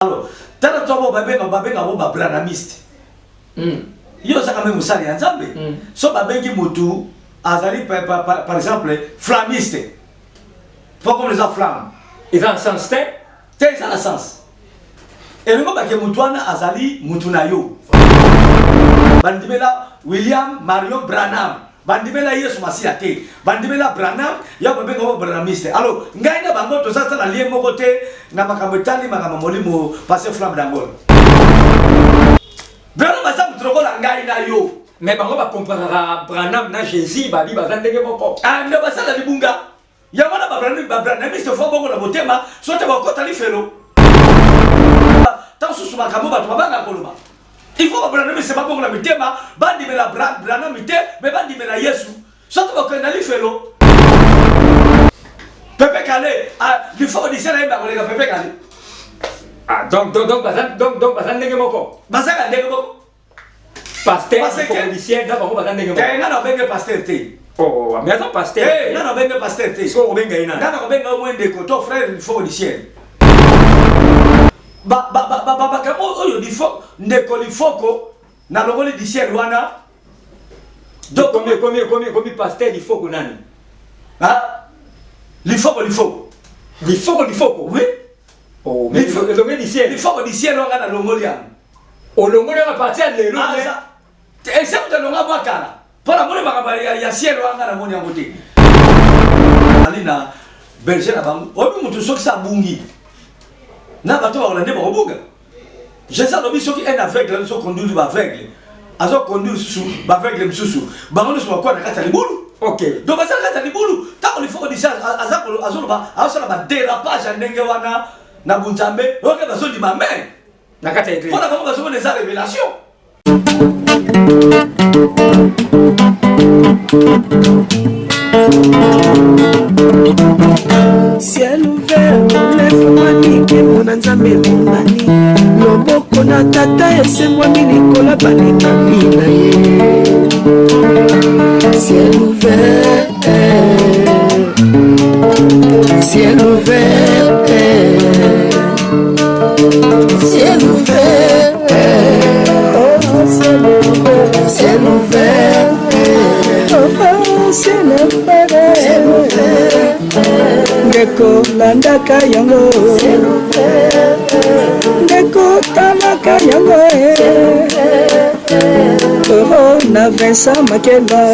Alors, tala to bo babenga babenga bo ba branamiste. Yo ozaka me mosali ya Nzambe. So babengi mutu azali par, par, par, par exemple flamiste. Po comme les flamme. Eza na sens te? Te, eza na sens. Elingo bake mutu wana azali mutu na yo. Bandimela William Marion Branham. Bandimela Yesu Masiya te. Bandimela Branham, ya babenga ba Branhamiste. Alors, ngai na bango toza na lien moko te na makambo etali makambo molimo passé flamme d'Angola. Branham aza moto lokola ngai na yo. Mais bango bacomparaka Branham na Jésus, babi baza ndenge moko. Ah, nde basala libunga. Yango wana ba Branhamiste fo bongo na motema, sote bakota lifelo. Tango susu makambo bato babanga koloba. Il faut ba Branhamiste babongo na mitema, bandimela Branham te, mais bandimela Yesu. Soki bakende na lifelo. Pepe Kale, ah, lifoko du ciel ayemba koleka Pepe Kale. Ah, donc, baza, donc, baza ndenge moko. Bazaka ndenge moko. Pasteur, lifoko du ciel, na bango baza ndenge moko. Te, nga na benge pasteur te. Oh, mais aza pasteur. Eh, nga na benge pasteur te. So obenga ye nani? Nga na kobenga yo ndeko to frère lifoko du ciel. Ba ba ba ba ba ba oyo lifoko ndeko lifoko na longoli du ciel wana. Donc komi pasteur lifoko nani? Hein? Lifoko lifoko. Lifoko lifoko. Oui. Oh, mais elongi du ciel. Lifoko du ciel wana na longoli yango. Olongoli yango parti ya lelo. Ese moto alonga mwa kala. Mpo namoni makambo ya ciel wana namoni yango te. Ali na berger na bango. Oyebi moto soki sa abungi. Na bato bakolanda bakobunga. Jésus alobi soki un aveugle azo conduire ba aveugle. Azo conduire susu ba aveugle misusu. Bango nyonso bakoya na kati ya libulu. Ok. Donc baza na kati ya libulu. Tango lifoko du ciel aza azoloba azosala ba dérapage ya ndenge wana na bunzambe. Oke bazondima amen. Na kati ya église. Mpona bango bazomona eza révélation. Ciel ouvert efungwami, nkembo na Nzambe emonani, loboko na Tata esembwami likolo balingami na ye. Ciel ouvert, ciel ouvert, ciel ouvert, oh, ciel ouvert, ciel ouvert, oh, ciel ouvert, ciel ouvert. Ndeko landaka yango, ndeko talaka yango, oh, na Vincent Makela.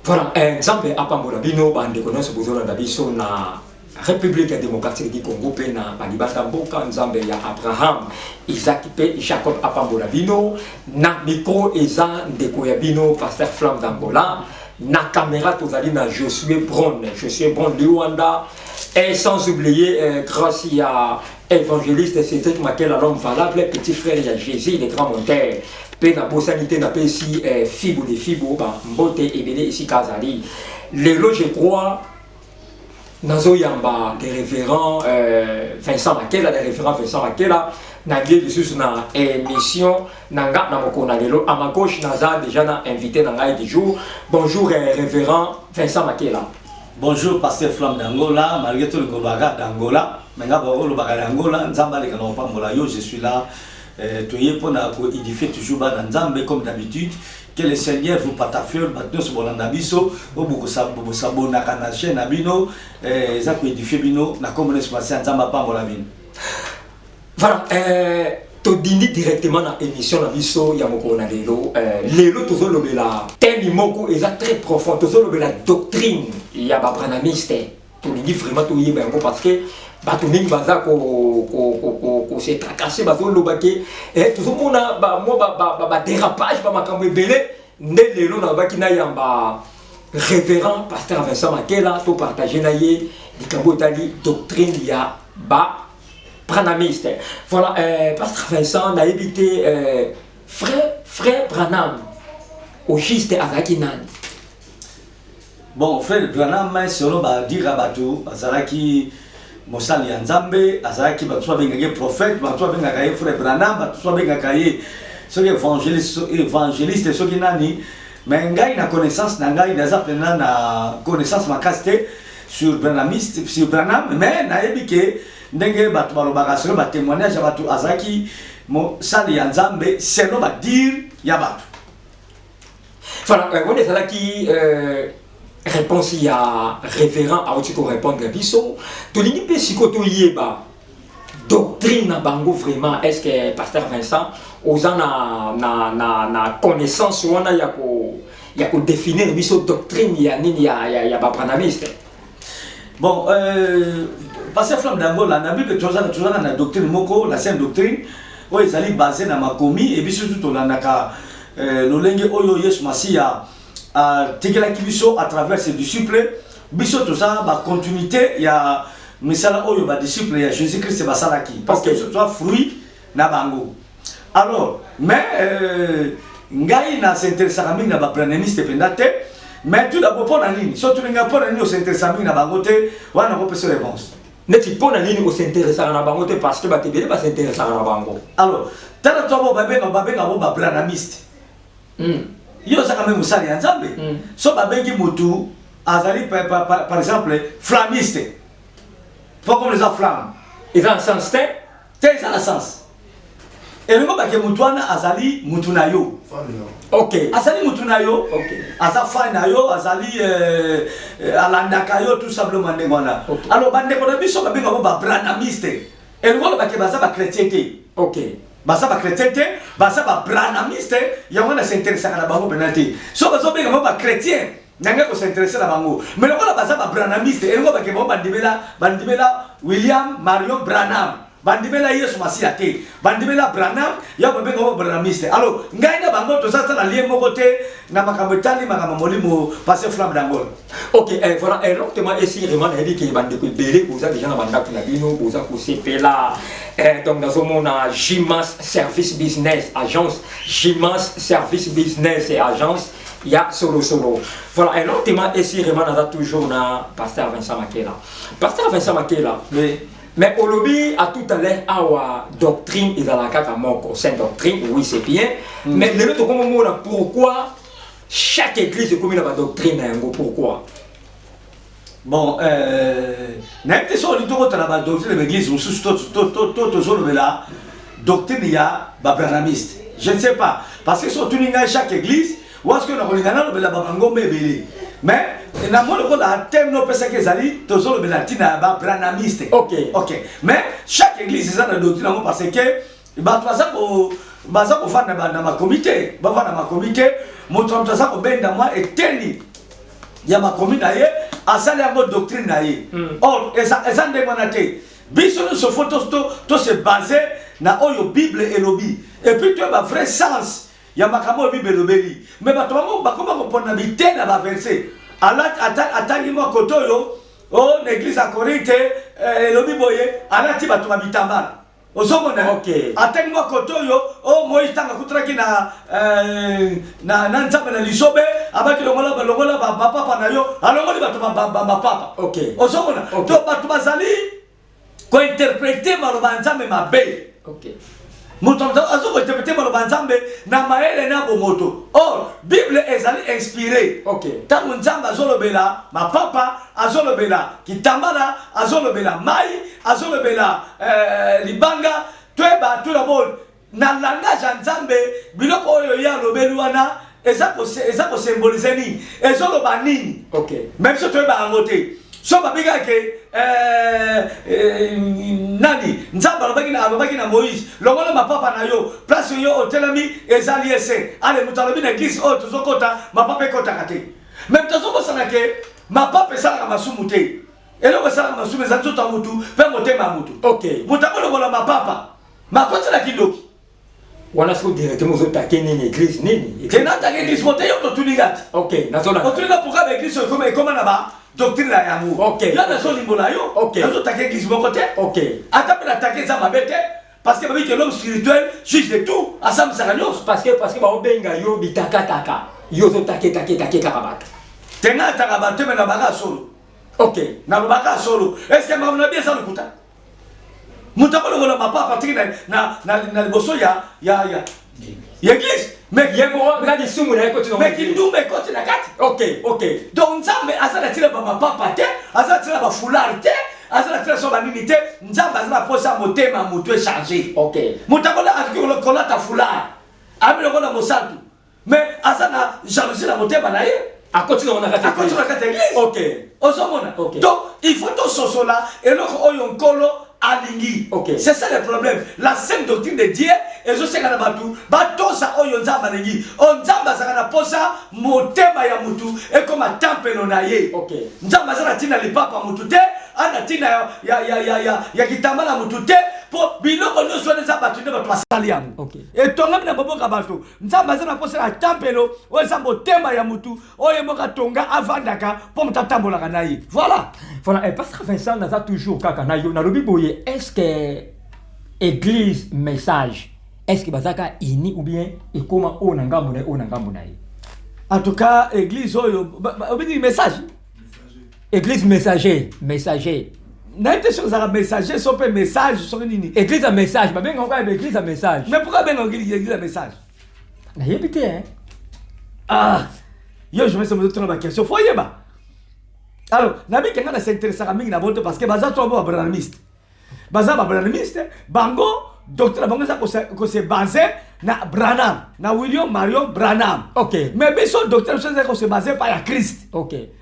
Voilà, Nzambe apambola bino bandeko nyonso bozolanda biso na République démocratique du Congo mpe na balibanda mboka. Nzambe ya Abraham, Isaac mpe Jacob apambola bino. Na micro eza ndeko ya bino pasteur Flamme d'Angola, na caméra tozali na Josué Bron, Josué Bron Liwanda, et sans oublier grâce ya évangéliste Cédric Makela, l'homme valable, petit frère ya Jésus le grand monteur. Mpe nabosani te, napesi Fibo de Fibo bambote ebele esika azali lelo. Je crois nazoyamba le révérend Vincent Makela, le révérend Vincent Makela na bie lisusu na émission na nga na mokolo na lelo. À ma gauche naza déjà na invité na ngai du jour. Bonjour révérend Vincent Makela. Bonjour pasteur Flamme d'Angola, malgré tout le gobaga d'Angola, mais nga ba d'Angola, Nzambe aleka na kopambola yo, je suis là. Toye mpona koédifier toujours bana Nzambe comme d'habitude. Que le Seigneur vous patafiole, bato nyonso bolanda biso, oyo bokosabonaka na chaîne na bino, eza koédifier bino na kombo na Yesu Masiya, Nzambe apambola bino. Voilà, todindi directement na émission na biso ya mokolo na lelo. Lelo tozolobela thème moko eza très profond, tozolobela doctrine ya babranhamiste. Tolingi vraiment toyeba yango parce que bato mingi baza kose tracasser, bazoloba ke tozomona mwa badérapage, bamakambo ebele. Nde lelo nalobaki nayamba révérend pasteur Vincent Makela, topartage na ye likambo etali doctrine ya ba branhamiste. Voilà, pasteur Vincent, nayebi te frère Branham au juste azalaki nani? Bon, frère Branham, selon badira bato, azalaki mosali ya Nzambe, azalaki bato so babengaka ye prophète, bato so babengaka ye frère Branham, bato so babengaka ye soki évangéliste, soki nani. Mais ngai na connaissance na ngai, naza mpenza na connaissance makasi te. sur branhamiste, sur Branham, mais nayebi ke ndenge bato balobaka, selon batémoignage ya bato, azalaki mosali ya Nzambe selon badire ya bato. Voilà, wana ezalaki réponse ya révérend auti korépondre biso. Tolingi mpe sikoyo toyeba doctrine na bango vraiment. Est ce que pasteur Vincent oza na connaissance wana ya kodéfinir biso doctrine ya nini ya babranhamiste? Bon, pasteur Flamme d'Angola, na Bible tozalaka na doctrine moko, la sainte doctrine, oyo ezali basé na makomi. E biso tu tolandaka lolenge oyo Yesu Masiya atikelaki biso à travers ses disciples. Biso toza bacontinuité ya misala oyo badisciple ya Jésus Christ basalaki, parce que biso toza fruit na bango. Alors, mais ngai nas'intéressaka mingi na babranhamiste mpenza te. Mais tout d'abord, mpo na nini? So tolinga mpo na nini os'intéressa mingi na bango te, wana nakopesa réponse. Neti mpo na nini os'intéressaka na bango te? Parce que bato ebele bas'intéressaka na bango. Alors, tala, to bo babenga bo babranhamiste. Yo ozaka mpe mosali ya Nzambe. So babengi motu azali par exemple flammiste, po comme eza flamme. Eza na sens te. Te, eza na sens. Elingo bake motu wana azali mutu na yo. Azali mutu na yo. Aza fan na yo, azali alandaka yo, tout simplement ndenge wana. Alors, bandeko na biso babengako babranhamiste, elingo olobake baza bachrétien te. Baza bachrétien te, baza babranhamiste. Yango na s'intéressaka na bango mpena te. So bazobenga bango bachrétien, nange kos'intéresser na bango. Mais lokola baza babranhamiste, elingo bake bango bandimela William Marion Branham, bandimela Yesu Masiya te, bandimela Branham, ya babenga bango branhamiste. Alors, ngai na bango toza ta na lien moko te na makambo etali makambo molimo, pasteur Flamme d'Angola. Ok, voilà, lentement et sûrement, nayebi ke bandeko ebele boza déjà na bandako na bino, boza kosepela. Donc nazomona Gimas Service Business Agence, Gimas Service Business et Agence ya solo solo. Voilà, lentement et sûrement, naza toujours na pasteur Vincent Makela. Pasteur Vincent Makela, oui. Mais olobi à tout à l'heure awa, doctrine ezalaka kaka moko, sainte doctrine. Oui, c'est bien. Mais lelo tokomomona pourquoi chaque église ekomi na badoctrine na yango, pourquoi? Bon, nayebi te soki olingi tokotala badoctrine ya baeglise mosusu to tozolobela doctrine ya babranhamiste, je ne sais pas. Parce que so otuni ngai chaque église waske, nakolinga nalobela bamangomba ebele. Mais namoni lokola thème nopesaki ezali tozolobela ntina ya babranhamiste. Ok, mais chaque église eza na doctrine yango, parce que bato baza kofanda na makomi te, bafanda na makomi te. Moto na moto aza kobenda mwa eteni ya makomi na ye, asali yango doctrine na ye. Or eza ndenge wana te. Biso nyonso faut to se baser na oyo Bible elobi, et puis toyeba vrai sens ya makambo oyo Bible elobeli. Mais bato bango bakoma kopona bite na baverset. Atangi mwa kote oyo o na église ya Korinthe, elobi boye, alati bato ba bitambala, ozomona. Atangi mwa kote oyo o Moïse, ntango akutanaki na Nzambe na lisobe, abaki longola, longola mapapa na yo, alongoli bato mapapa. Ozomona. To bato bazali kointerpréter maloba ya Nzambe mabe. Moto azo kointerpréter maloba ya Nzambe na mayele na bomoto. Or Bible ezali inspiré. Ntango Nzambe azolobela mapapa, azolobela kitambala, azolobela mai, azolobela libanga, toyeba tout d'abord na langage ya Nzambe biloko oyo ye alobeli wana eza kosymboliser nini, ezoloba nini. Mais biso toyeba yango te. So babengaki nani, Nzambe alobaki na Moïse: "Longola mapapa na yo, place yo otelami ezali ese." Ale moto alobi na église oyo tozokɔta, mapapa ekɔtaka te. Mais moto azobosana ke mapapa esalaka masumu te. Eloko esalaka masumu eza nzoto ya mutu mpe motema ya mutu. Moto akolongola mapapa, makoti na kindoki. Wana siko directement ozotake nini, église nini? Te, nataka église mo te. Yo totuninga te. Ok, nazolanda. Otuninga pourquoi baeglise oyo ekoma na badoctrine na yango. Yo nazolimbola yo. Nazotaka église moko te. Ata mpe nataka, eza mabe te, parce que babi ke l'homme spirituel juge de tout, asambisaka nyonso. Parce que baobenga yo bitakataka, yo ozotake take take kaka bato. Te, nga nataka bato, me nalobaka solo. Nalobaka solo. Est ce que makambo na bi eza lokuta? Moto akolongola mapapa tiki na liboso ya église. Mais ye moko nga lisumu na ye ekoti na mais kindumba ekoti na kati. Ok. Donc Nzambe aza na ntina bamapapa te, aza na ntina bafoulard te, aza na ntina so banini te. Nzambe aza na mposa ya motema ya moto echange. Moto akoki kolata foulard, ami lokola mosantu, mais aza na jalousie na motema na ye. Akoti na kati. Akoti na kati ya église. Ozomona? Donc il faut tososola eloko oyo Nkolo alingi. C'est ça le problème. La sainte doctrine de Dieu ezosenga na bato batosa oyo Nzambe alingi. Oyo Nzambe azalaka na posa, motema ya mutu ekoma tempelo na ye. Nzambe aza na ntina lipapa mutu te, aza na ntina ya kitambala mutu te, mpo biloko nyonso wana eza bato nde bato basali yango. Etongami na maboko ya bato. Nzambe aza na posa ya tempelo oyo eza motema ya mutu, oyo ye moko atonga, avandaka mpo moto atambolaka na ye. Voilà. Voilà, eh, Pasteur Vincent, naza toujours kaka na yo. Nalobi boye, est-ce que église message, est-ce que bazaka ini ou bien ekoma oyo na ngambo na ye, oyo na ngambo na ye? En tout cas, église oyo obini message. Église messager, messager. Nayebi te soki ezalaka messager so mpe message soki nini. Église ya message, babengaka kaka église ya message. Mais pourquoi bengaka église ya message? Nayebi te, hein. Ah, yo je me tuna baquestion, faut oyeba. Alors nabiki nga na s'intéressaka mingi na bango te, parce que baza to bo babranhamiste, baza babranhamiste. Bango doctrine na bango eza kose baser na Branham, na William Marion Branham. Mais biso doctrine biso eza kose baser pa ya Christ.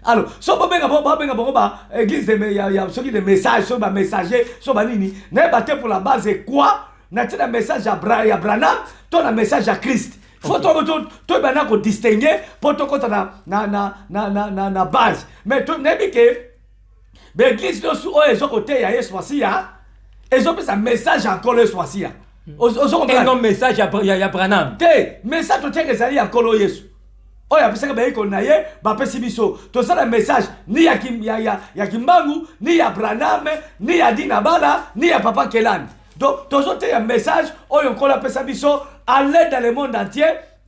Alors so bobenga bango, babenga bango ba église de ya soki de message, soki bamessager, so banini, nayeba te pour la base quoi, na ntina message ya Branham to na message ya Christ. Faut toyeba na kodistingue mpo tokɔta na base. Mais nayebi ke baeglise nyonso oyo eza koteya Yesu Masiya ezopesa message ya Nkolo Yesu Masiya. Et non message ya Branham. Te, message totiaka ezali ya Nkolo Yesu oyo apesaka bayekoli na ye, bapesi biso. Tosala message ni ya Kimbangu, ni ya Branham, ni ya Dina Bala, ni ya Papa Kelani. Donc tozoteya message oyo Nkolo apesa biso: allez dans le monde entier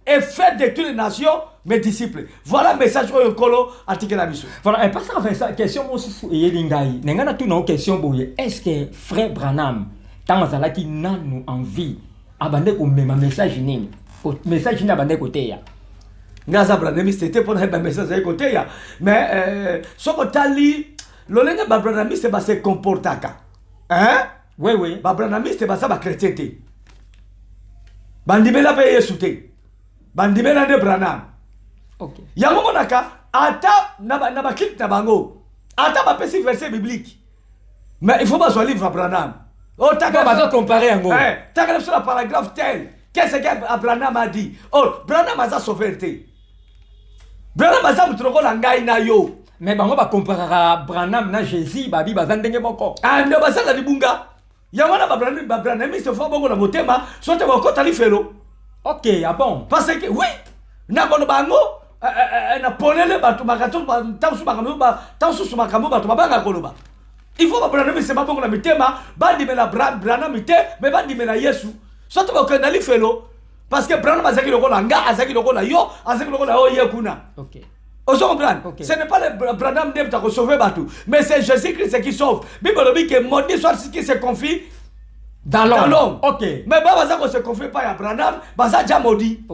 et faites de toutes les nations mes disciples. Voilà message oyo Nkolo atikela biso. Voilà, eh, Pasteur Vincent, question mosusu eyeli ngai. Na ngai natuna yo question boye: est ce que frère Branham, ntango azalaki nanu en vie, abande komema message nini? Message nini abande koteya? Nga aza branhamiste te mpo nayeba message azali koteya, mais soki otali lolenge babranhamiste base comportaka, hein? Oui. Babranhamiste baza bachrétien te, bandimela mpe Yesu te, bandimela nde Branham. Yango monaka ata na baculte na bango, ata bapesi verset biblique, mais il faut bazwa livre ya Branham. Oh, Bon, bazo comparer yango. Eh, taka biso na paragraphe tel, qu'est-ce que Branham a dit? Oh, Branham aza sauveur te. Branham aza moto lokola ngai na yo. Mais bango bacomparaka Branham na Jésus, babi baza ndenge moko. Ah, nde bazala libunga. Yango wana babranhamiste faut bongo na motema so te bakota lifelo. Ok, ah bon? Parce que oui, nakoloba yango na polele. Bato ntango susu makambo bato babanga koloba. Il faut babranhamiste babongo na mitema, bandimela Branham te, mais bandimela Yesu, so te bakokende na lifelo, parce que Branham azalaki lokola nga, azalaki lokola yo, azalaki lokola oyo ye kuna. Ozo comprendre? Ce n'est pas le Branham nde moto akosauve bato, mais c'est Jésus Christ qui sauve. Bible elobi ke maudit soit celui qui se confie dans dans l'homme. L'homme. Mais ba baza kose confier pa ya Branham, baza déjà maudit.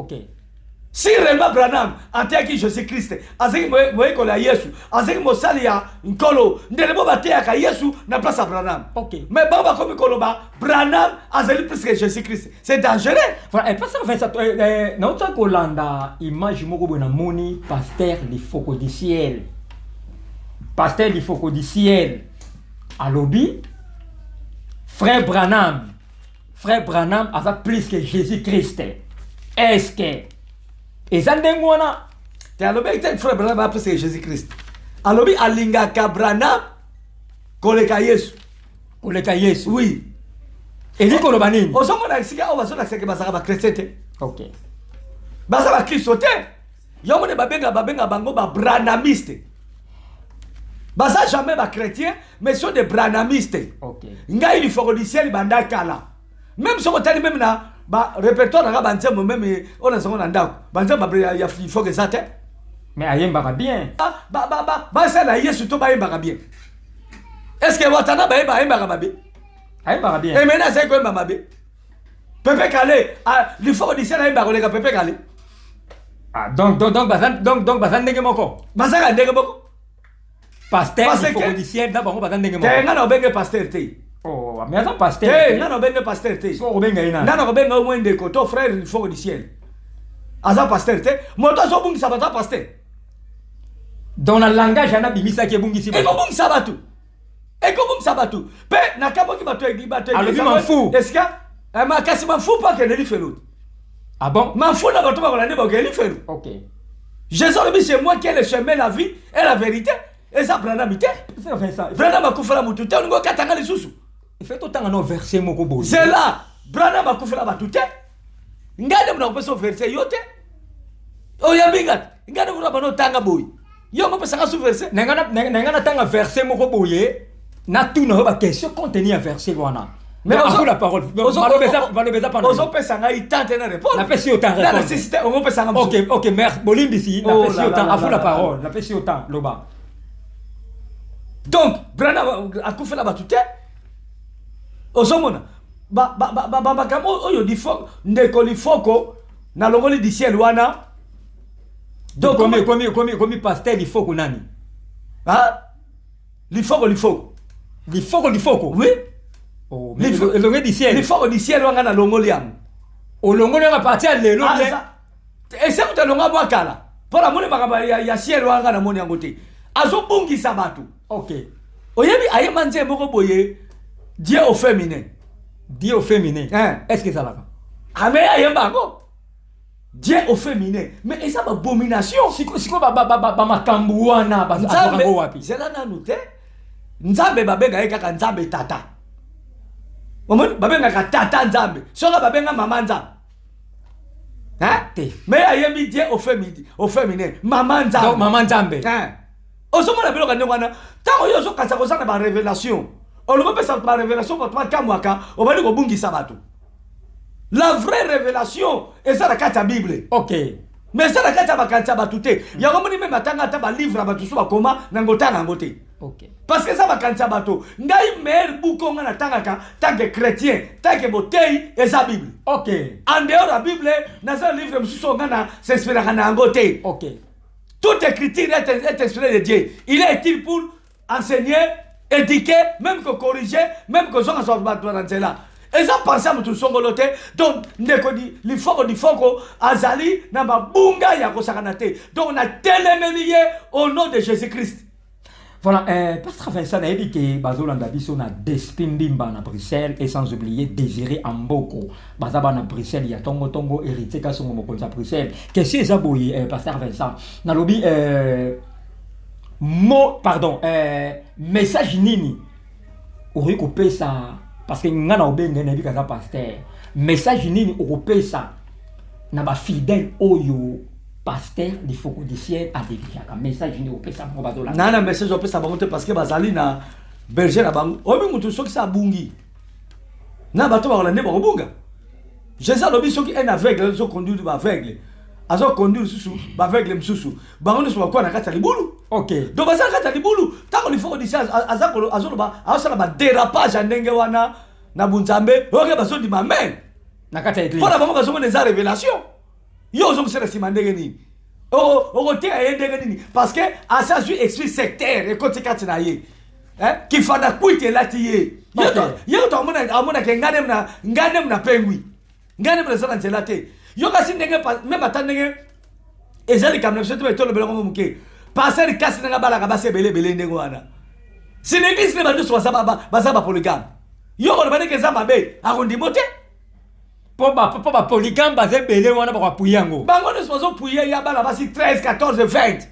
Si réellement Branham ateyaki Jésus Christ, azalaki moyekoli ya Yesu, azalaki mosali ya Nkolo, ndele bo bateyaka Yesu na place ya Branham. Mais bango bakomi koloba Branham azali plus que Jésus Christ. C'est dangereux. Voilà, et Pasteur Vincent, nauta kolanda image moko boye, namoni pasteur Lifoko du Ciel. Pasteur Lifoko du Ciel alobi frère Branham, frère Branham aza plus que Jésus Christ. Est-ce que eza ndenge wana? Te, alobi te frère Branham aza plus que Jésus Christ. Alobi alingaka Branham koleka Yesu. Koleka Yesu? Oui. Elingi koloba nini? Ozomona esika oyo bazolakisaka bazalaka bachrétien te. Baza bakristo te. Yango nde babenga bango babranhamiste. Baza jamais bachrétien, mais sont des branhamistes. Ngai Lifoko du Ciel banda kala, même soki otali même na barépertoire nanga, banzembo même oyo nazango na ndako, banzembo ya Lifoko eza te. Mais ayembaka bien. Basala Yesu to bayembaka bien. Est ce que Watana bayemba, ayembaka mabe? Ayembaka bien. Emena azali koyemba mabe? Pepe Kale, Lifoko du Ciel ayembaka koleka Pepe Kale. Ah, donc baza donc baza ndenge moko. Bazaka ndenge moko. Pasteur Lifoko du Ciel na bango baza ndenge moko. Te, nga na obenge pasteur te. Oh, mais aza pasteur. Te, nga na obenge pasteur te. So obenga ye nani? Nga na kobenga yo mwa ndeko to frère Lifoko du Ciel. Aza pasteur te. Moto azobungisa bato aza pasteur. Donc na langage ana bimisaki ebungisi bato. Ekobungisa bato. Ekobungisa bato. Pe nakamwaki bato ya bato ya Alobi manfu. Esika eh, makasi manfu mpo akende lifelo. Ah bon? Manfu na bato bakolanda bakende lifelo. OK. Jésus alobi c'est moi qui est le chemin, la vie et la vérité. Eza Branham te. Branham akufela mutu te, olingi okatanga lisusu. Il faut totanga no verset moko boye. Zela, Branham akufela bato te. Ngai nde mona kopesa verset yo te. Oyambi nga te. Ngai nde mona bano otanga boye. Yo ngopesanga su verset. Na nga natanga verset moko boye. Natuna yo ba question contenu ya verset wana. Mais à vous la parole. Ozopesa ngai temps te na répondre. Napesi yo temps répondre. Na nécessité ongopesa ngai. OK, merci. Bolimbisi, napesi yo temps. À vous la parole. Napesi yo temps, loba. Donc, Branham akufela bato te. Ozomona ba makambo oyo lifoko ndeko lifoko nalongoli du ciel wana. Donc komi pasteur lifoko nani? Hein? Lifoko lifoko. Lifoko lifoko. Oui. Oh, mais elongi du ciel. Lifoko du ciel wanga nalongoli yango. Olongoli yango parti ya lelo bien. Ese kuta longa mwa kala. Mpo namoni makambo ya ciel wanga namoni yango te. Azobungisa bato. OK. Oyebi ayemba nzembo moko boye Dieu au féminin. Dieu au féminin. Hein? Est-ce que ça là? Ah mais ayemba yango. Dieu au féminin. Mais eza ba abomination. Siko siko ba ba ba ba makambo wana ba nzambe wapi? Zela nanu te. Nzambe babenga ye kaka Nzambe tata. Omoni babengaka tata Nzambe. Soki babenga mama Nzambe. Hein? Te. Mais ayembi Dieu au féminin, au féminin. Mama Nzambe. Donc mama Nzambe. Hein? Ozomona biloko ndenge wana. Tango yo ozokanisa kozanga ba révélation. Olingo pesa ba révélation bato bakamwaka, obandi kobungisa bato. La vraie révélation eza na kati ya Bible. OK. Mais eza na kati ya makanisi ya bato te. Yango moni meme atanga ata ba livre ya bato so bakoma na ngotanga yango te. OK. Parce que eza makanisi ya bato. Ngai meilleur book oyo nga natangaka tant que chrétien, tant que botei eza Bible. OK. En dehors ya Bible, naza na livre mosusu oyo nga na s'inspiraka na yango te. OK. Toute écriture est inspirée de Dieu. Il est utile pour enseigner, éduquer, même que corriger, même que zonga so bato na nzela. Eza pensée ya moto songolo te. Donc ndeko di lifoko lifoko azali na mabunga ya kosakana te. Donc na telemeli ye au nom de Jésus-Christ. Voilà, Pasteur Vincent nayebi ke bazolanda biso na Despi Mbimba na Bruxelles et sans oublier Désiré Amboko. Baza ba na Bruxelles ya tongo tongo héritier Kasongo mokonzi ya Bruxelles. Question eza boye Pasteur Vincent. Nalobi mot pardon message nini okoki kopesa parce que nga na obenga nayebi kaza pasteur. Message nini okopesa na ba fidèle oyo pasteur Lifoko du Ciel adéliaka message nini opesa bango bazolanda? Nana message opesa bango te parce que bazali na berger na bango. Oyebi mutu soki sa abungi na bato bakolanda nde bakobunga. Jésus alobi soki un aveugle azo conduire ba aveugle, azo conduire susu ba aveugle mosusu, bango nyonso bakoya na kati ya libulu. OK. Donc baza na kati ya libulu. Ntango Lifoko du Ciel aza kolo, azoloba, azosala ba dérapage ya ndenge wana na bunzambe, oyoki bazondima amen. Na kati ya église. Mpo na bango bazomona eza révélation. Yo ozongisa na nsima ndenge nini? Okoteya ye ndenge nini? Parce que asi azwi esprit sectaire ekoti kati na ye. Hein? Kifanda kwiti elati ye. Ye ye to amonaka ngai nde mna, ngai nde mna pengwi. Ngai nde mna eza na nzela te. Yo kasi ndenge même ata ndenge eza likambo na biso te, tolobela yango moke. Pasteur kasi ndenge abalaka basi ebele ebele ndenge wana. Si na église nde bato nyonso baza ba polygame. Yo koloba ndenge eza mabe, akondimo te. Po ba polygame baza ebele wana bakoapuye yango. Bango nyonso bazopuye ya bana basi 13, 14, 20.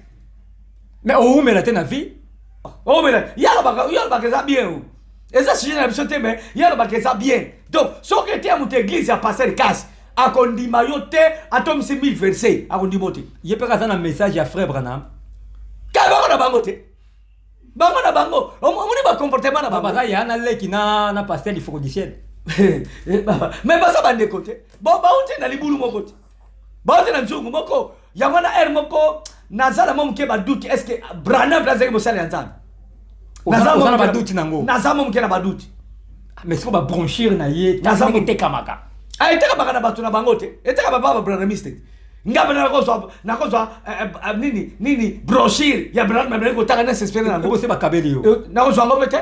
Mais oumela te na vie. Oumela. Ya alobaka eza bien o. Eza sujet na biso te, mais ya alobaka eza bien. Donc soki ete ya moto église ya pasteur kasi akondima yo te, atomisi 1000 versets, akondima yo te. Ye pe aza na message ya frère Branham. Ka bango na bango te. Bango na bango, omoni ba comportement na bango. Baza ya na leki na pasteur Lifoko du Ciel. Mais baza bandeko te. Bon, bauti na libulu moko te. Bauti na nzungu moko. Yango na air moko, naza na mwa moke ba doute. Est-ce que Branham azalaki mosali ya Nzambe? Naza na ba doute nango. Naza mwa moke na ba doute. Mais siko ba bronchir na ye, Naza ndenge mo- etekamaka. Ah, etekamaka na bato na bango te. Etekamaka ba Branhamiste te. Nga mpe nakozwa nini nini brochure ya Branham mabele kotanga na s'inspirer na yango. Ose bakabeli yo. Nakozwa yango mpe te.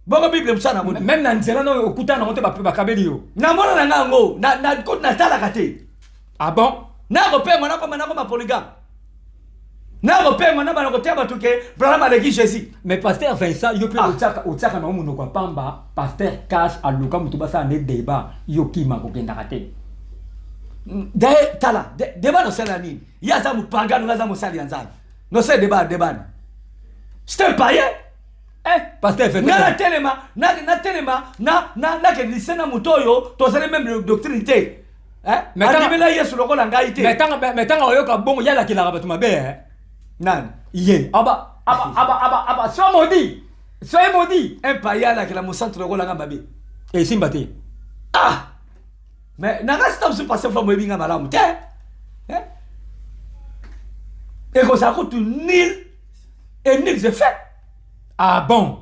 Bongo Bible mosala nango. Même na nzela no okutana nango te, bakabeli yo. Namona na nga yango natalaka te. Ah bon? Nakopengwa, nakoma polygame, nakopengwa na bana koteya bato ke Branham aleki Jésus. Mais pasteur Vincent, yo mpe otiaka nango monoko ya pamba. Pasteur Cash aluka moto basala nde débat, yo kima, kokendaka te. Daye tala, débat nosala nini? Ye aza mopagano, nga aza mosali ya Nzambe. Nosala débat, débat ni c'est un païen. Eh, pasteur Vincent. Nga natelema nakende lycée na moto oyo tozali même doctrine te. Andimela Yesu lokola ngai te. Mais ntango oyoka bongo, ye alakelaka bato mabe, eh? Nani? Ye aba aba aba aba aba sois maudit, soyez maudit. Un païen alakela mosantu lokola nga mabe? Esimba te. Ah, mais nanga sita mosusu, pasteur Fla, moyebi nga malamu te. Eh? Ekozala kutu nul et nul effet. Ah bon?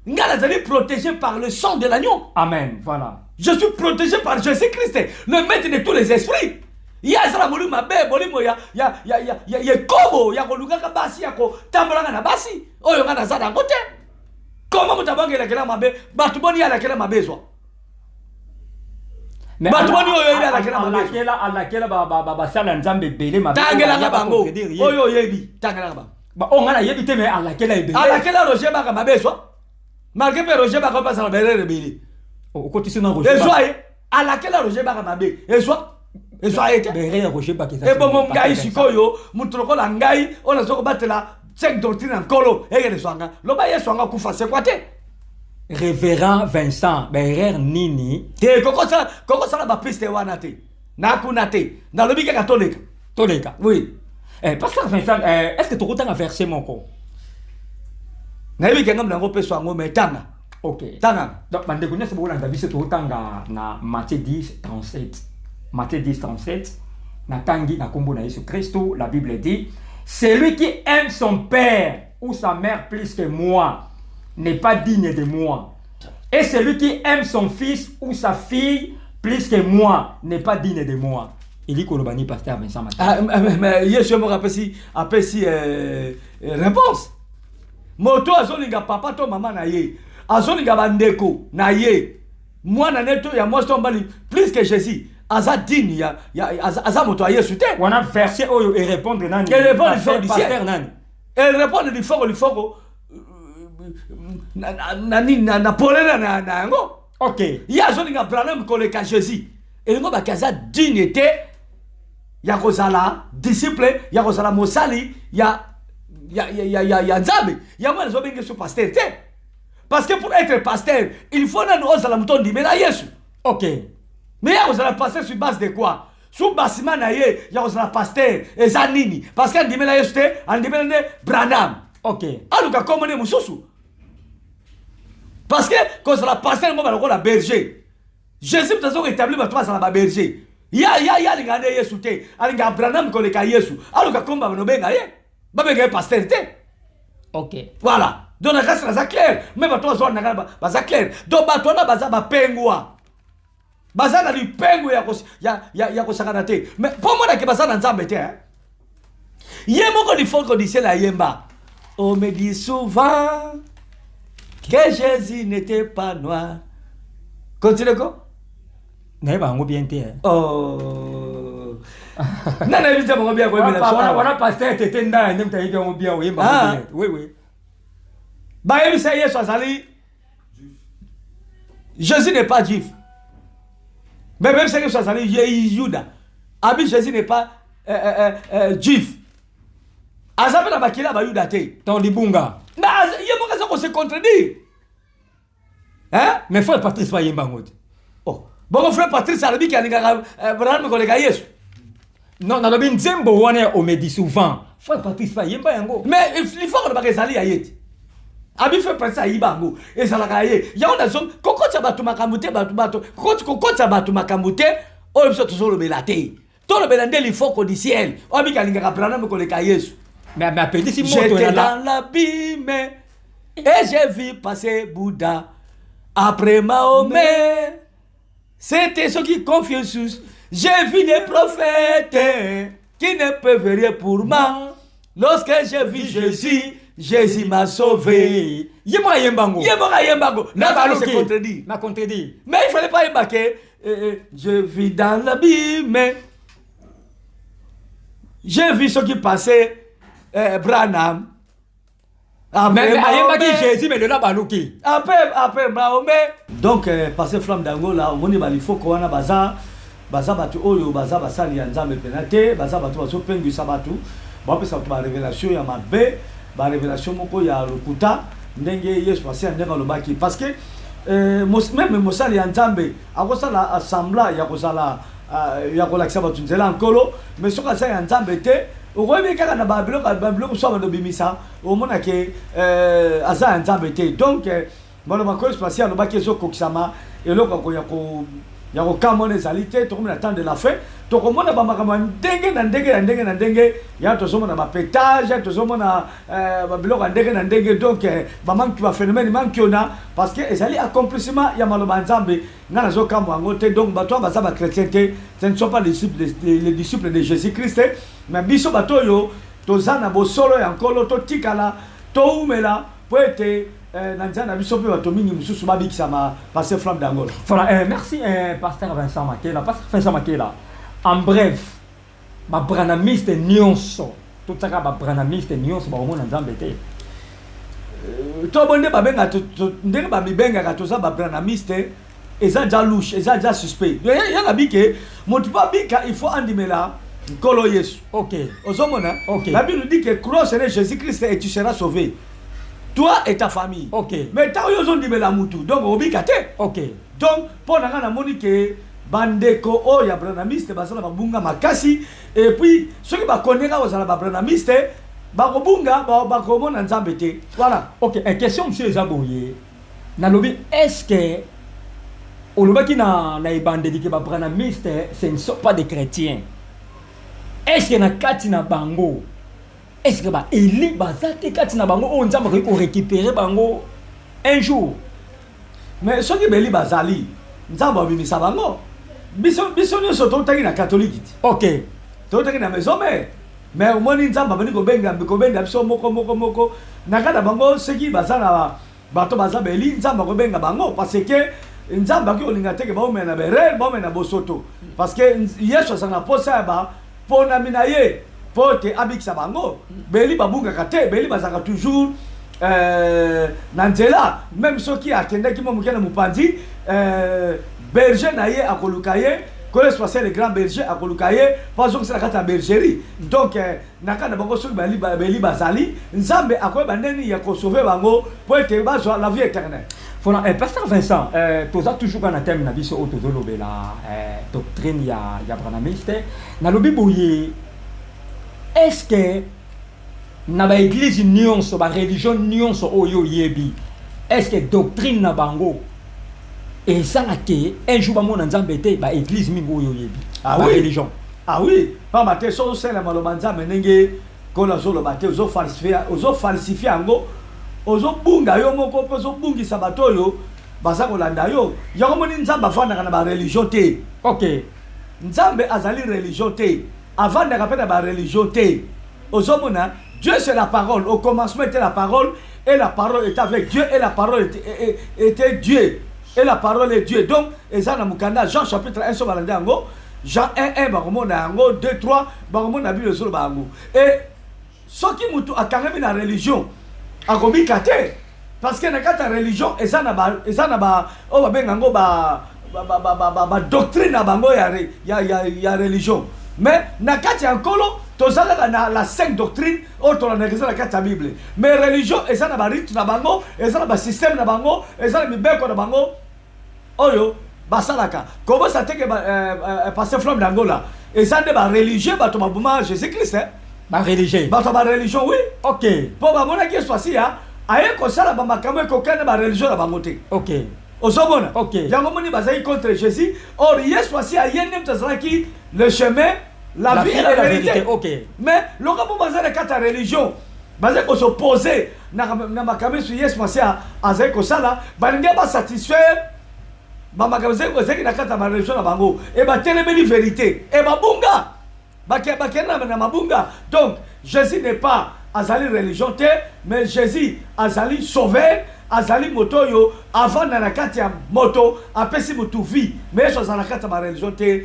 Nga nazali protégé par le sang de l'agneau. Amen, voilà. Je suis protégé par Jésus-Christ, le maître de tous les esprits. Ye azala molimo mabe, molimo ya ekobo, ya kolukaka basi, ya kotambolaka na basi oyo nga naza nango te. Koma moto abangelakela mabe, bato boni ye alakela mabe ezwa? Bato boni oyo oyebi alakela mabe? Alakela basala ya Nzambe ebele mabe. Tangelaka bango oyo oyebi, tangelaka bango. Oyo ngai nayebi te, mais alakela ebele. Alakela Roger Baka mabe, ezwa, malgré mpe Roger Baka mpe azala berere ebele. Okotisi na Roger. Ezwa ye, alakela Roger Baka mabe, ezwa ye te. Berere ya Roger Baka eza. Ebongo ngai sikoyo, moto lokola ngai oyo naza kobatela cinq doctrine ya Nkolo, ekende zwanga loba Yesu anga kufa sekwa te. Révérend Vincent, baerreur nini? Te, kokosala bapiste wana te, nakuna te, nalobi kaka toleka. Toleka. Oui. Eh, pasteur Vincent, eh, est ce que tokotanga verset moko? Nayebi ke ngambo yango peso yango, mais tanga. Ok. Tanga. Donc bandeko nyonso bokolanda biso, tokotanga na Matthieu 10 37, Matthieu 10 37. Natangi na nkombo na Yesu Kristo. La Bible dit: "Celui qui aime son père ou sa mère plus que moi n'est pas digne de moi, et celui qui aime son fils ou sa fille plus que moi n'est pas digne de moi." Eli koloba ni, pasteur Vincent Mathieu? Ah, mais Yesu moko apesi réponse. Moto azolinga papa to mama na ye, azolinga bandeko na ye, mwana ne to ya mwasi to mobali plus que Jésus, aza digne ya aza moto ya Yesu te. Wana verset oyo erépondre nani? Erépondre du ciel. Pasteur nani? Erépondre lifoko na nini, na polele na yango. Ye azolinga Branham koleka Jésus, elingo baki aza digne te ya kozala disciple, ya kozala mosali ya Nzambe. Yango nazobenge so pasteur te, parce que pour être pasteur, il faut nanu ozala moto ondimela Yesu. Mais ya kozala pasteur sur base de quoi? Su basima na ye ya kozala pasteur eza nini? Parce que andimela Yesu te, andimela nde Branham. Aluka kombo nde mosusu, parce que kozala pasteur ngo balokola berger. Jésus moto aza koétablir bato bazala baberger. Ya alingaka nde Yesu te, alingaka Branham koleka Yesu. Aluka kombo banobenga ye, babenga ye pasteur te. Voilà, donc na kasi naza clair, mais bato bazwa na baza clair. Donc bato wana baza bapengwa, baza na lipengo ya kosakana te. Mais mpo monake baza na Nzambe te, hein? Ye moko lifoko disela ayemba: "On me dit souvent que Jésus n'était pas noir." Continue ko. Nayeba yango bien te, eh. Oh, nani ayebi te bango bien koyebela biso awa? Wana pasteur Tete Ndaya nde moto ayebi yango bien, oyemba yango bien. Oui. Bayebisa Yesu azali, Jésus n'est pas juif, mais bayebisa Yesu azali Yuda. Abi Jésus n'est pas juif, aza mpe na bakili ya Bayuda te. Ton libunga. Mais ye moko aza kose contredire, hein? Mais frère Patrice bayemba yango te. Oh. Bongo frère Patrice alobi ke alingaka Branham koleka Yesu. Non, nalobi nzembo wana ya "On me dit souvent", frère Patrice bayemba yango. Mais il faut kolobaka ezali ya ye te. Abi frère Patrice ayiba yango, ezalaka ya ye. Yango nazo kokotisa bato makambo te, bato kokotisa bato makambo te oyo biso tozolobela te. Tolobela nde lifoko du ciel oyo abiki alingaka Branham koleka Yesu. Mais apelisi moto. J'étais na la dans l'abîme et j'ai vu passer Bouddha. Après Mahomet, c'était ceux qui Confucius. J'ai vu des prophètes. Qui ne peuvent rien pour moi. Lorsque j'ai vu Jésus, Jésus m'a sauvé. Ye moko ayemba yango. Ye moko ayemba yango. Na Là, se contredire. Na contredire. Mais il fallait pas yemba ke je vis dans l'abîme. J'ai vu ce qui passait Branham. Après, mais ayembaki Jésus, mais lelo baluki. Après Mahomet. Donc pasteur Flamme d'Angola, omoni balifoko wana baza bato oyo baza basali ya Nzambe pena te, baza bato bazopengwisa bato, bapesa bato barévélation ya mabe, barévélation moko ya lokuta, ndenge Yesu asi ya ndenge alobaki. Parce que même mosali ya Nzambe akosala assembla ya kozala ya kolakisa bato nzela ya Nkolo, mais soki aza ya Nzambe te, okoyebi kaka na babiloko mosusu bandobimisa, omona ke aza ya Nzambe te. Donc maloba Nkolo Yesu Masiya alobaki ezokokisama, eloko ya kokamwana ezali te. Tokomi na temps de la fin, tokomona bamakambo ya ndenge na ndenge na ndenge na ndenge ya tozomona bapétage, tozomona babiloko ya ndenge na ndenge. Donc bamanki baphénomène mankiona, parce que ezali accomplissement ya maloba ya Nzambe. Nga nazokamwa yango te. Donc bato wana baza bachrétien te, ce ne sont pas les disciples de Jésus Christ. Mais biso bato oyo toza na bosolo ya Nkolo, totikala, toumela, po ete na nzela na biso mpe bato mingi mosusu babikisama. Pasteur Flamme d'Angola. Voilà, merci pasteur Vincent Makela. Pasteur Vincent Makela, en bref, babranhamiste nyonso, totiaka babranhamiste nyonso bakomona Nzambe te? To bo nde babenga ndenge bamibengaka toza babranhamiste, eza déjà louche, eza déjà suspect. Ya na bike moto mpo abika, il faut andimela Nkolo Yesu. Ozomona? La Bible nous dit que crois au Seigneur Jésus-Christ et tu seras sauvé, toi et ta famille. Mais ntango oyo ozondimela mutu, donc obika te. Donc mpo na ngai, namoni ke bandeko oyo ya branhamiste baza na babunga makasi. Et puis soki bakoneka kozala babranhamiste, bakobunga, bakomona Nzambe te. Voilà. Ok, question monsieur eza boye. Nalobi, est-ce que olobaki na ebandeli ke babranhamiste, ce ne sont pas des chrétiens? Est-ce que na kati na bango, est-ce que baélus baza te kati na bango oyo Nzambe akoki korécupérer bango un jour? Mais soki baélus bazali, Nzambe abimisa bango. Biso nyonso totaki na catholique ti. Totaki na maison mère, mais omoni Nzambe abandi kobenga biso moko moko moko na kati na bango. Soki baza na bato baza baélus, Nzambe akobenga bango, parce que Nzambe akoki kolinga teke baomela na berere, baomela na bosoto, parce que Yesu azala na posa ya baponami na ye mpo te abikisa bango. Baélus babungaka te, baélus bazalaka toujours na nzela. Même soki akendaki mwa moke na mopanzi, berger na ye akoluka ye. Nkolo Yesu ase le grand berger akoluka ye mpo azongisa na kati ya bergerie. Donc na kati na bango, soki baélus bazali, Nzambe akoyeba ndeni ya kosauver bango mpo ete bazwa la vie éternelle. Voilà, pasteur Vincent, toza toujours na thème na biso oyo tozolobela doctrine ya branhamiste. Nalobi boye, est-ce que na baéglise nyonso, bareligion nyonso oyo oyebi, est-ce que doctrine na bango esalake un jour bamona Nzambe te, baéglise mingi oyo oyebi? Ah oui. Bareligion. Ah oui, pamba te soki osala maloba Nzambe ndenge Nkolo azoloba te, ozofalsifie yango, ozobunga yo moko mpe ozobungisa bato oyo baza kolanda yo. Yango moni Nzambe avandaka na bareligion te. Nzambe azali religion te, avandaka mpe na bareligion te. Ozomona, Dieu, c'est la parole. Au commencement était la parole, et la parole était avec Dieu, et la parole était Dieu, et la parole est Dieu. Donc eza na mokanda Jean chapitre 1. So balandi yango, Jean 1 1, bakomona yango, 2 3, bakomona Bible ezoloba yango. Et soki mutu akangami na religion, akobika te, parce que na kati ya religion eza na ba oyo babenga yango ba doctrine na bango ya religion. Mais na kati ya Nkolo, toza kaka na la sainte doctrine oyo tolandaka, eza na kati ya Bible. Mais religion eza na barite na bango, eza na basystème na bango, eza na mibeko na bango oyo basalaka. Kobosa teke pasteur Flamme d'Angola, eza nde bareligieux bato baboma Jésus Christ, eh? Bareligieux? Bato ya bareligion, oui. Mpo bamonaki Yesu asiya aye kosala bamakambo ekokani na bareligion na bango te. Ozomona? Yango moni bazalaki contre Jésus. Or Yesu asi aye nde moto azalaki le chemin, la vie et la vérité. Mais loka mpo baza na kati ya religion, bazali kos'opposer na makambo Yesu Masiya azali kosala. Balingi basatisfaire bamakambo ezalaki na kati ya bareligion na bango e batelemeli vérité e babunga. Bakende na mabunga. Donc Jésus n'est pas, azali religion te, mais Jésus azali sauveur, azali moto oyo avanda na kati ya moto, apesi motu vie. Mais Yesu azala na kati ya bareligion te.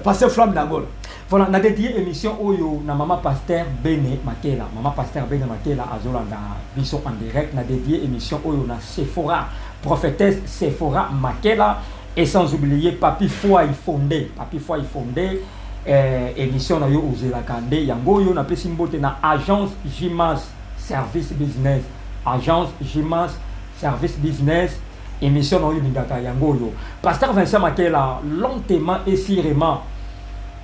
Pasteur Flamme d'Angola. Voilà, na dédié émission oyo na mama pasteur Bene Makela. Mama pasteur Bene Makela azolanda biso en direct. Na dédié émission oyo na Sephora, prophétesse Sephora Makela, et sans oublier Papi Foi Fondé. Papi Foi Fondé, émission na yo ozelaka nde yango oyo. Napesi mbote na agence Jimas Service Business. Agence Jimas Service Business, émission na oyo olingaka yango oyo. Pasteur Vincent Makela, lentement et sûrement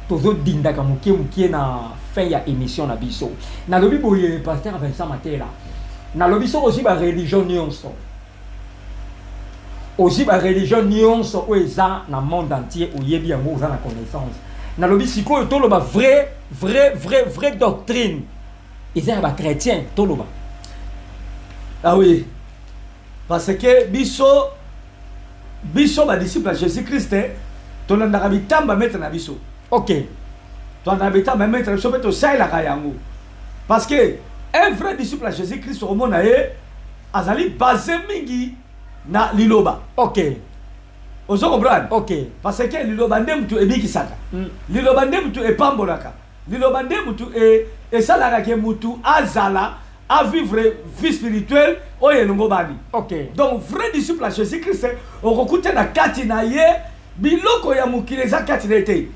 tozodindaka moke moke na fin ya émission na biso. Nalobi boye, pasteur Vincent Makela, nalobi soki ozwi bareligion nyonso, ozwi bareligion nyonso oyo eza na monde entier, oyebi yango, oza na connaissance. Nalobi sikoyo toloba vrai vrai vrai vrai doctrine eza ya bachrétien, toloba. Ah oui, parce que biso badisciple ya Jésus Christ tolandaka bitamba maître na biso. Tolandaka bitamba maître na biso mpe tosalelaka yango, parce que un vrai disciple ya Jésus Christ, okomona ye azali basé mingi na liloba. Ozo comprendre? Ok. Parce que liloba nde mutu ebikisaka, liloba nde mutu epambolaka, liloba nde mutu esalaka ke mutu azala avivre vie spirituelle oyo elongo bani. Donc vrai disciple ya Jésus Christ, okokuta na kati na ye biloko ya mokili eza kati na ye te.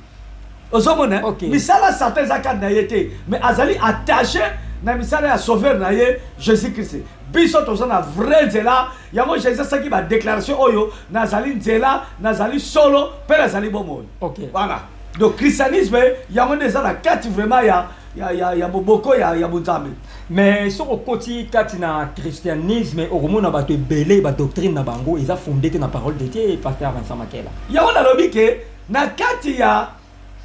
Ozomona? Misala Satan eza kati na ye te, mais azali attaché na misala ya sauveur na ye Jésus Christ. Biso toza na vrai nzela. Yango Jésus asalaki badéclaration oyo: "Nazali nzela, nazali solo mpe nazali bomoi." Voilà, donc christianisme yango nde eza na kati vraiment ya moboko ya bonzambe. Mais soki okoti kati na christianisme, okomona bato ebele, badoctrine na bango eza fondé te na parole de Dieu, pasteur Vincent Makela. Yango nalobi ke na kati ya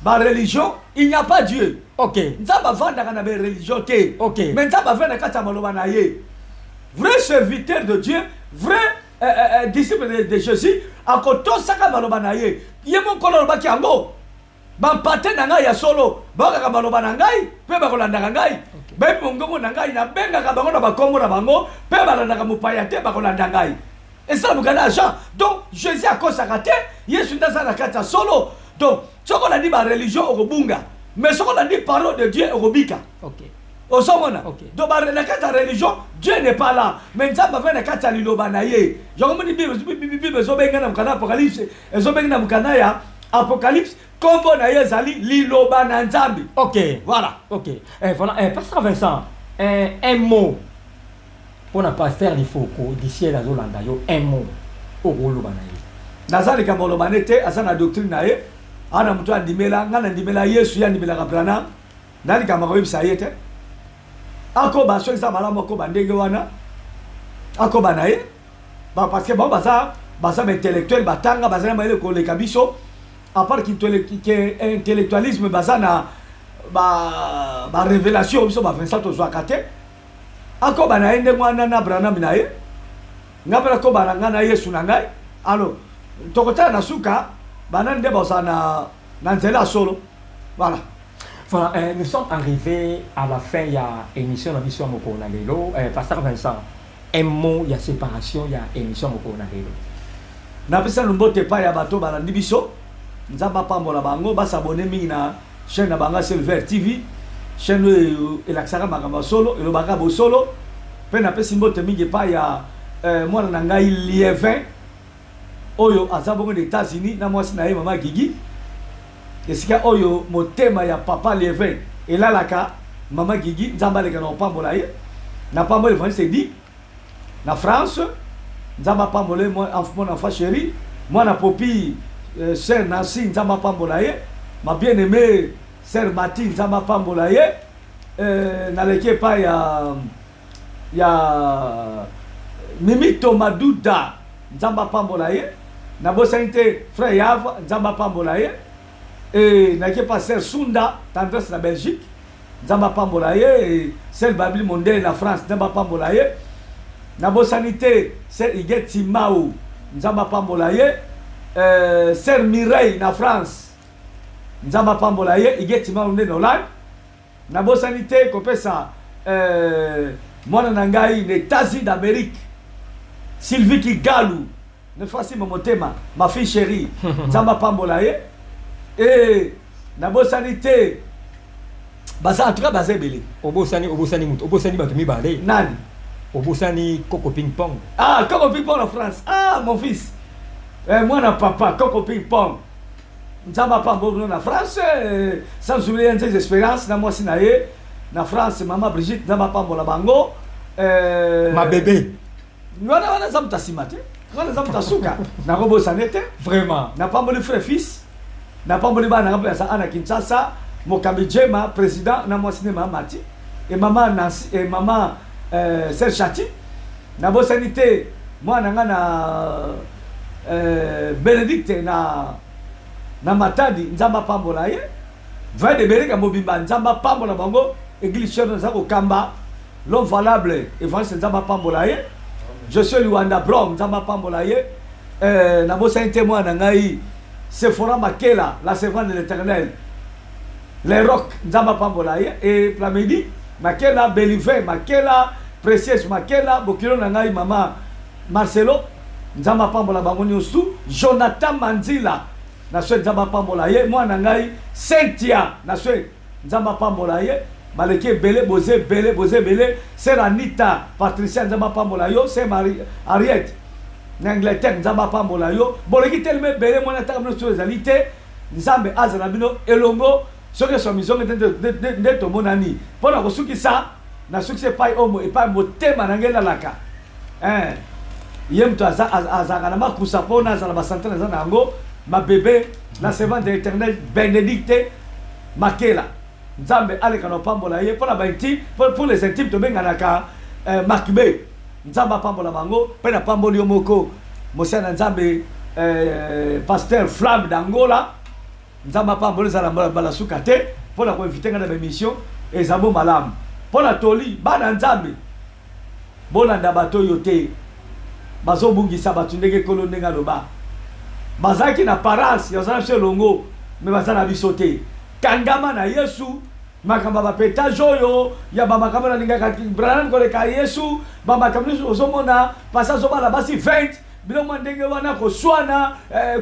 bareligion il n'y a pas Dieu. Nzambe avandaka na bareligion te. Mais Nzambe avanda na kati ya maloba na ye. Vrai serviteur de Dieu, vrai disciple de Jésus akotosaka maloba na ye. Ye mokolo alobaki yango: "Bampate na ngai ya solo bakaka maloba na ngai mpe bakolandaka ngai. Bayebi mongongo na ngai. Nabengaka bango na bakombo na bango mpe balandaka mopaya te, bakolanda ngai." Esala mokanda ya Jean. Donc Jésus akosaka te. Yesu nde aza na kati ya solo. Donc soki olandi bareligion, okobunga, mais soki olandi parole de Dieu, okobika. Ozomona? Donc na kati ya religion, Dieu n'est pas là, mais Nzambe avai na kati ya liloba na ye. Yango moni Bible ezobenga na mokanda Apocalypse, ezobenga na mokanda ya Apocalypse, nkombo na ye ezali liloba na Nzambe. Voilà. Ok, voilà, pasteur Vincent, un mot mpona pasteur Lifoko du ciel azolanda yo, un mot okoloba na ye. Naza likambo oloba ne te. Aza na doctrine na ye, ana moto andimela. Ngai nandimela Yesu, ye andimelaka Branham. Na likambo akoyebisa ye te. Akoba soki eza malamu, akoba ndenge wana, akoba na ye. Parce que bango baza baintellectuel, batanga, baza na mayele koleka biso. À part ke intellectualisme, baza na barévélation biso bavincent tozwaka te. Akoba na ye ndenge wana na Branham na ye. Ngai mpe nakoba na ngai na Yesu na ngai. Alors tokotala na suka banani nde bazala na nzela ya solo. Voilà. Voilà, nous sommes arrivés à la fin ya émission na biso ya mokolo na lelo. Pasteur Vincent, un mot ya séparation ya émission mokolo na lelo. Napesa mbote epai ya bato balandi biso. Nzambe apambola bango, bas'abonner mingi na chaîne na bango Silver TV, chaîne oyo elakisaka makambo ya solo, elobaka bosolo. Mpe napesi mbote mingi epai ya mwana na ngai Lievin oyo aza bongo na États-Unis na mwasi na ye mama Gigi. Esika oyo motema ya papa Lievin elalaka, mama Gigi, Nzambe aleka na kopambola ye. Napambola évangéliste Edi na France, Nzambe apambola ye, mon enfant chéri, mwana Popi, sœur Nancy, Nzambe apambola ye, ma bien aimé sœur Mati, Nzambe apambola ye. Naleki epai ya Mimi Tomaduda, Nzambe apambola ye. Nabosani te frère Yava, Nzambe apambola ye. E naleki epai sœur Sunda Tendresse na Belgique, Nzambe apambola ye. Sœur Babili Mondele na France, Nzambe apambola ye. Nabosani te sœur Iget Timao, Nzambe apambola ye. Sœur Mireille na France. Nzambe apambola ye. Igeti Malu nde na Hollande. Nabosani te kopesa euh, mwana na ngai na États-Unis d'Amérique, Sylvie Kigalu, Nefasi Motema, ma fille chérie. Nzambe apambola ye. Et nabosani te, baza, en tout cas baza ebele. Obosani moto, obosani bato mibale. Nani? Obosani Koko Ping Pong. Ah, Coco Ping Pong na France. Ah, mon fils, eh, mwana papa Coco Ping Pong, Nzambe apambola na France. Eh, sans oublier Nzeze Espérance na mwasi na ye na France, mama Brigitte, Nzambe apambola bango. Eh, ma bébé. Wana eza moto asima te, wana eza moto asuka, nakobosane te. Vraiment. Napamboli frère fils, napamboli bana nanga mpe aza ana Kinshasa, mokambi Jema président na mwasi nde mama Mati e mama Nancy e mama Ser Chati. Nabosani te mwana nga na Bénédicte na Matadi, Nzambe apambola ye. Vrai de Bereka mobimba, Nzambe apambola bango. Église cherne aza kokamba l'homme valable évangéliste, Nzambe apambola ye. Josué Liwanda Brom, Nzambe apambola ye. Nabosani te mwana na ngai Sephora Makela, la servante de l'Éternel, les rocs, Nzambe apambola ye. E Plamedi Makela, Belive Makela, Précieuse Makela, bokilo na ngai mama Marcelo, Nzambe apambola bango nyonso. Jonathan Manzila na swe, Nzambe apambola ye. Mwana ngai Cynthia na swe, Nzambe apambola ye. Baleki ebele, boza ebele, boza ebele. Sœur Anita Patricia, Nzambe apambola yo. Sœur Marie Henriette na Angleterre, Nzambe apambola yo. Boleki telema ebele, mwana taka bino so ezali te. Nzambe aza na bino elongo. Soki eswa mizonge te nde tomonani mpo na kosukisa. Nasukisi epai oyo epai motema na ngai elalaka. Ye moto azalaka na makusa mpo nazala basante naza na yango. Ma bébé, la servante de l'Éternel, Bénédicte Makela, Nzambe aleka na opambola ye. Mpo na baintime, pour les intimes tobenganaka Makbe, Nzambe apambola bango. Mpe napamboli yo moko, mosali na Nzambe, pasteur Flamme d'Angola, Nzambe apambola. Ezala mbala suka te mpo na koinviter ngai na baémission. Eza bo malamu mpo na toli. Bana Nzambe, bolanda bato oyo te, bazobungisa bato. Ndenge Ekolo ndenge aloba, bazalaki na apparence ya bazala na biso elongo, me baza na biso te. Kangama na Yesu. Makambo ya bapétage oyo ya bamakambo nalingaka Branham koleka Yesu, bamakambo nyonso ozomona pasi azobala basi 20, biloko mwa ndenge wana, koswana,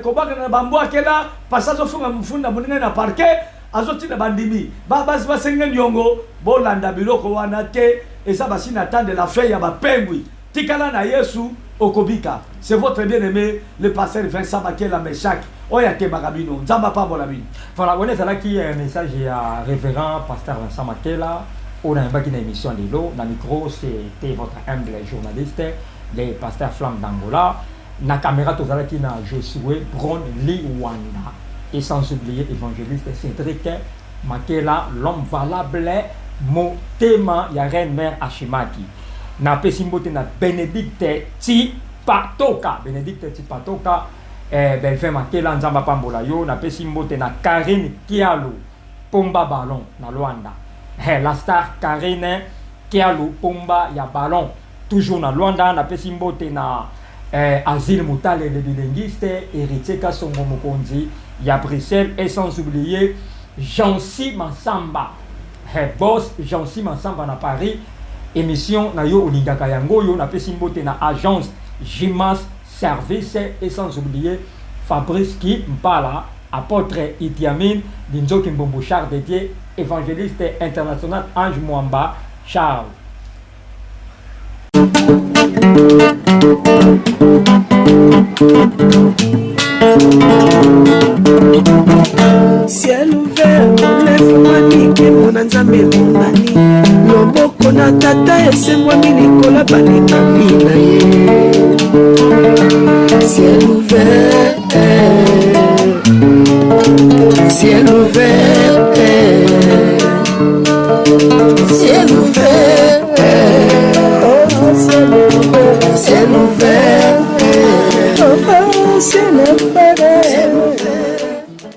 kobakana na bambwakela, pasi azofunga mfunda moninga na parquet, azotinda bandimi basi basenge niongo. Bolanda biloko wana te, eza basi na temps de la fin ya bapengwi. Tikala na Yesu, okobika. C'est votre bien-aimé, le pasteur Vincent Makela Meshak, oyo akembaka bino. Nzambe apambola bino. Voilà, wana ezalaki message ya révérend pasteur Vincent Makela oyo nayambaki na émission lelo. Na micro, c'était votre humble journaliste, le pasteur Flamme d'Angola. Na caméra, tozalaki na Josué Bron Liwanda, et sans oublier évangéliste Cédric Makela, l'homme valable, motema ya reine mère Ashimaki. Napesi mbote na Bénédicte Tipatoka, Bénédicte Tipatoka, Belvin Makela, Nzambe apambola yo. Napesi mbote na Karine Kialu Pomba Ballon na Luanda, la star Karine Kialu Pomba ya Ballon, toujours na Luanda. Napesi mbote na Asile Mutale le bilinguiste, Héritier Kasongo mokonzi ya Bruxelles, et sans oublier Jancy Mansamba, boss Jancy Mansamba na Paris. Émission na yo olingaka yango oyo. Napesi mbote na agence Jimas Service, et sans oublier Fabrice Ki Mpala, apôtre Idi Amin Linzoki Mbombo, Charles de Dieu, évangéliste international Ange Mwamba Charles. Ciel ouvert efungwami, nkembo na Nzambe emonani, loboko na Tata esengwami likolo balingami na ye. Ciel ouvert.